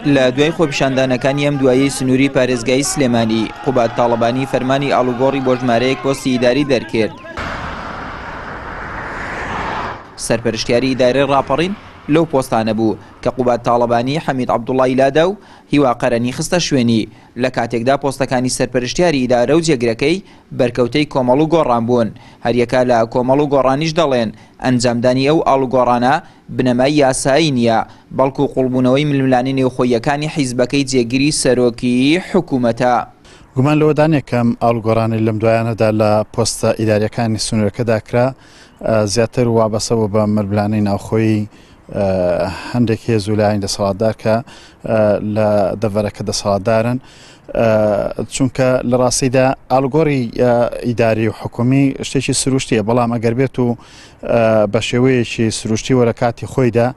لە دوای خۆپیشاندانەکانی ئەم دواییەی سنووری پارێزگای سلێمانی، قوباد تاڵەبانی فەرمانی ئاڵوگۆڕی بۆ ژمارەیەک پۆستی ئیداری دەرکرد. سەرپەرشتیاری ئیدارەی ڕاپەڕین لەو پۆستانە بوو کە قوباد تاڵەبانی حەمید عەبدوڵای لادا و هیوا قەرەنی خستە شوێنی، لە کاتێکدا پۆستەکانی سەرپەرشتیاری ئیدارە و جێگرەکەی بەرکەوتەی کۆمەڵ و گۆڕان بوون. هەریەکە لە کۆمەڵ و گۆڕانیش دەڵێن، ئەنجامدانی ئەو ئاڵوگۆڕانە بنەمای یاسایی نییە، بەڵکو قوڵبوونەوەی ململانێ نێوخۆییەکانی حیزبەکەی جێگری سەرۆکی حکومەتە. گومان لەوەدا نییە کە ئەم ئاڵوگۆڕانەی لەم دوایانەدا لە پۆستە ئیدارییەکانی سنوورەکەدا کرا، زیاتر وابەستە بوو بە ململانێی ناوخۆیی هەندێک هێز و لایەنی دەسەڵاتدار کە لە دەڤەرەکە دەسەڵاتدارن. چونکە لە ڕاستیدا ئاڵوگۆڕی ئیداری و حکومی شتێکی سروشتیە، بەڵام ئەگەر بێت و بە شێوەیەکی سروشتی و لە کاتی خۆیدا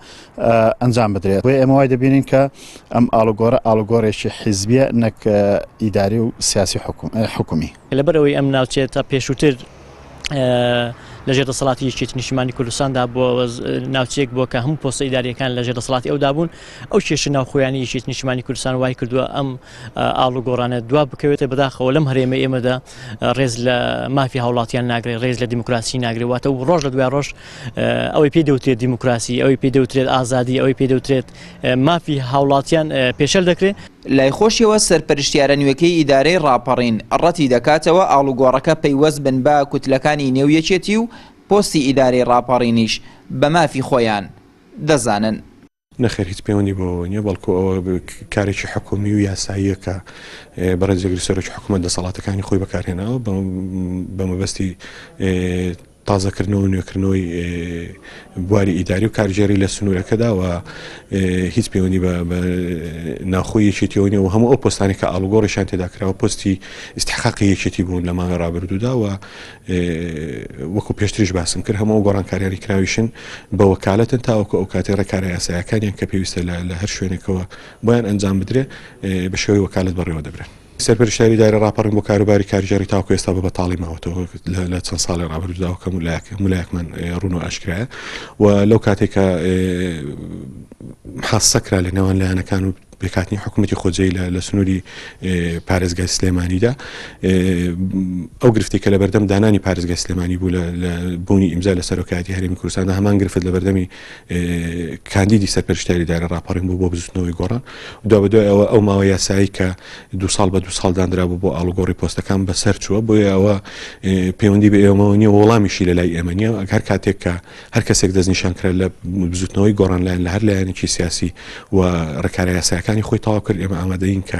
ئەنجام بدرێت. بۆیە ئێمە وای دەبینین کە ئەم ئاڵوگۆڕە ئاڵوگۆڕێکی حیزبیە نەک ئیداری و سیاسی حکومی. لەبەرئەوەی ئەم ناوچەیە تا پێشووتر لەژێر دەسەڵاتی یەکێتی نیشتیمانی کوردستاندا بووە، ناوچەیەک بووە کە هەموو پۆستە ئیدارییەکان لەژێر دەسەڵاتی ئەودا بوون، ئەو کێشە ناوخۆیانەی یەکێتی نیشتیمانی کوردستان وای کردووە ئەم ئاڵوگۆڕانە دوا بکەوێتە. بەداخەوە لەم هەرێمەی ئێمەدا ڕێز لە مافی هاوڵاتیان ناگرێت، ڕێز لە دیموکراسی ناگرێت، واتە ڕۆژ لە دوای ڕۆژ ئەوەی پێی دەوترێت دیموکراسی، ئەوەی پێی دەوترێت ئازادی، ئەوەی پێی دەوترێت مافی هاوڵاتیان پێشێل دەکرێت. لای خۆشیەوە سەرپەرشتیارە نوێکەی ئیدارەی ڕاپەڕین ڕەتی دەکاتەوە ئاڵوگۆڕەکە پەیوەست بن بە کوتلەکانی نێو یەکێتی و پۆستی ئیدارەی ڕاپەڕینیش بە مافی خۆیان دەزانن. نەخێر هیچ پەیوەندی بەوەوە نییە، بەڵکو ئەوە کارێکی حکومی و یاساییە کە بەڕێز جێگری سەرۆکی حکومەت دەسەڵاتەکانی خۆی بەکارهێناوە بە مەبەستی تازەکردنەوە و نوێکردنەوەی بواری ئیداری و کارگێڕی لە سنوورەکەدا و هیچ پەیوەندی بە ناوخۆی یەکێتیەوە نییە و هەموو ئەو پۆستانی کە ئاڵوگۆڕیشان تێدا کراوە پۆستی ئیستحقاقی یەکێتی بوون لە ماوەی ڕابردوودا و وەکو پێشتریش باسم کرد هەموو ئەو گۆڕانکاریانی کراویشن بە وەکالەتن تاوەکو ئەو کاتەی ڕێکارە یاسایەکانیان کە پێویستە لە هەر شوێنێکەوە بۆیان ئەنجام بدرێ بە شێوەی وەکالەت بەڕێوە دەبرێن. سەرپەرشتیاری دایرە ڕاپەڕین بۆ کاروباری کارگێڕی تاوەکو ئێستا بە بەتاڵی ماوەتەوە لە چەند ساڵی ڕابردوودا وەک هەموو لایەک هەموو لایەکمان ڕوون و ئاشکرایە و لەو کاتێک کە محاسسە کرا لە نێوان لایەنەکان و پێکهاتنی حکوومەتی خۆجێی لە سنووری پارێزگای سلێمانیدا ئەو گرفتی کە لە بەردەم دانانی پارێزگای سلێمانی بوو لە بوونی ئیمزا لە سەرۆکایەتی هەرێمی کوردستاندا هەمان گرفت لە بەردەمی کاندیدی سەرپەرشتیاری دایرە ڕاپەڕین بوو بۆ بزوتنەوەی گۆڕان دوابەدوای ئەوە ئەو ماوە یاسایی کە دو ساڵ بە دو ساڵ دانرابوو بۆ ئاڵوگۆڕی پۆستەکان بەسەر چووە بۆیە ئەوە پەیوەندی بە ئێمەوە نییە وەڵامیشی لە لای ئێمە نییە هەر کاتێک کە هەر کەسێک دەستنیشان کرا لە بزوتنەوەی گۆڕان لایەن لە هەر لایەنێکی سیاسی و ڕێکارە یاسایەکانی خۆی تەواو کرد ئێمە ئامادەین کە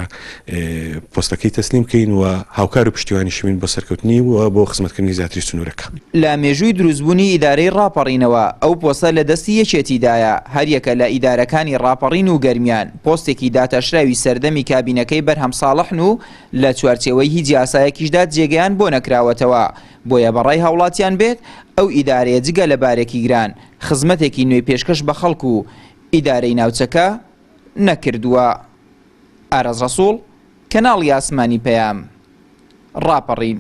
پۆستەکەی تەسلیم بکەین و هاوکار و پشتیوانیشی بین بۆ سەرکەوتنی و بۆ خزمەتکردنی زیاتری سنوورەکە. لە مێژووی دروستبوونی ئیدارەی ڕاپەڕینەوە ئەو پۆستە لە دەستی یەکێتیدایە، هەریەکە لە ئیدارەکانی ڕاپەڕین و گەرمیان پۆستێکی داتاشراوی سەردەمی کابینەکەی بەرهەم ساڵحن و لە چوارچێوەی هیچ یاسایەکیشدا جێگەیان بۆ نەکراوەتەوە، بۆیە بە ڕای هاوڵاتیان بێت ئەو ئیدارەیە جگە لە بارێکی گران خزمەتێکی نوێی پێشکەش بە خەڵک و ئیدارەی ناوچەکە نەکردووە. ئاراس ڕەسوڵ، کەناڵی ئاسمانی پەیام، ڕاپەڕین.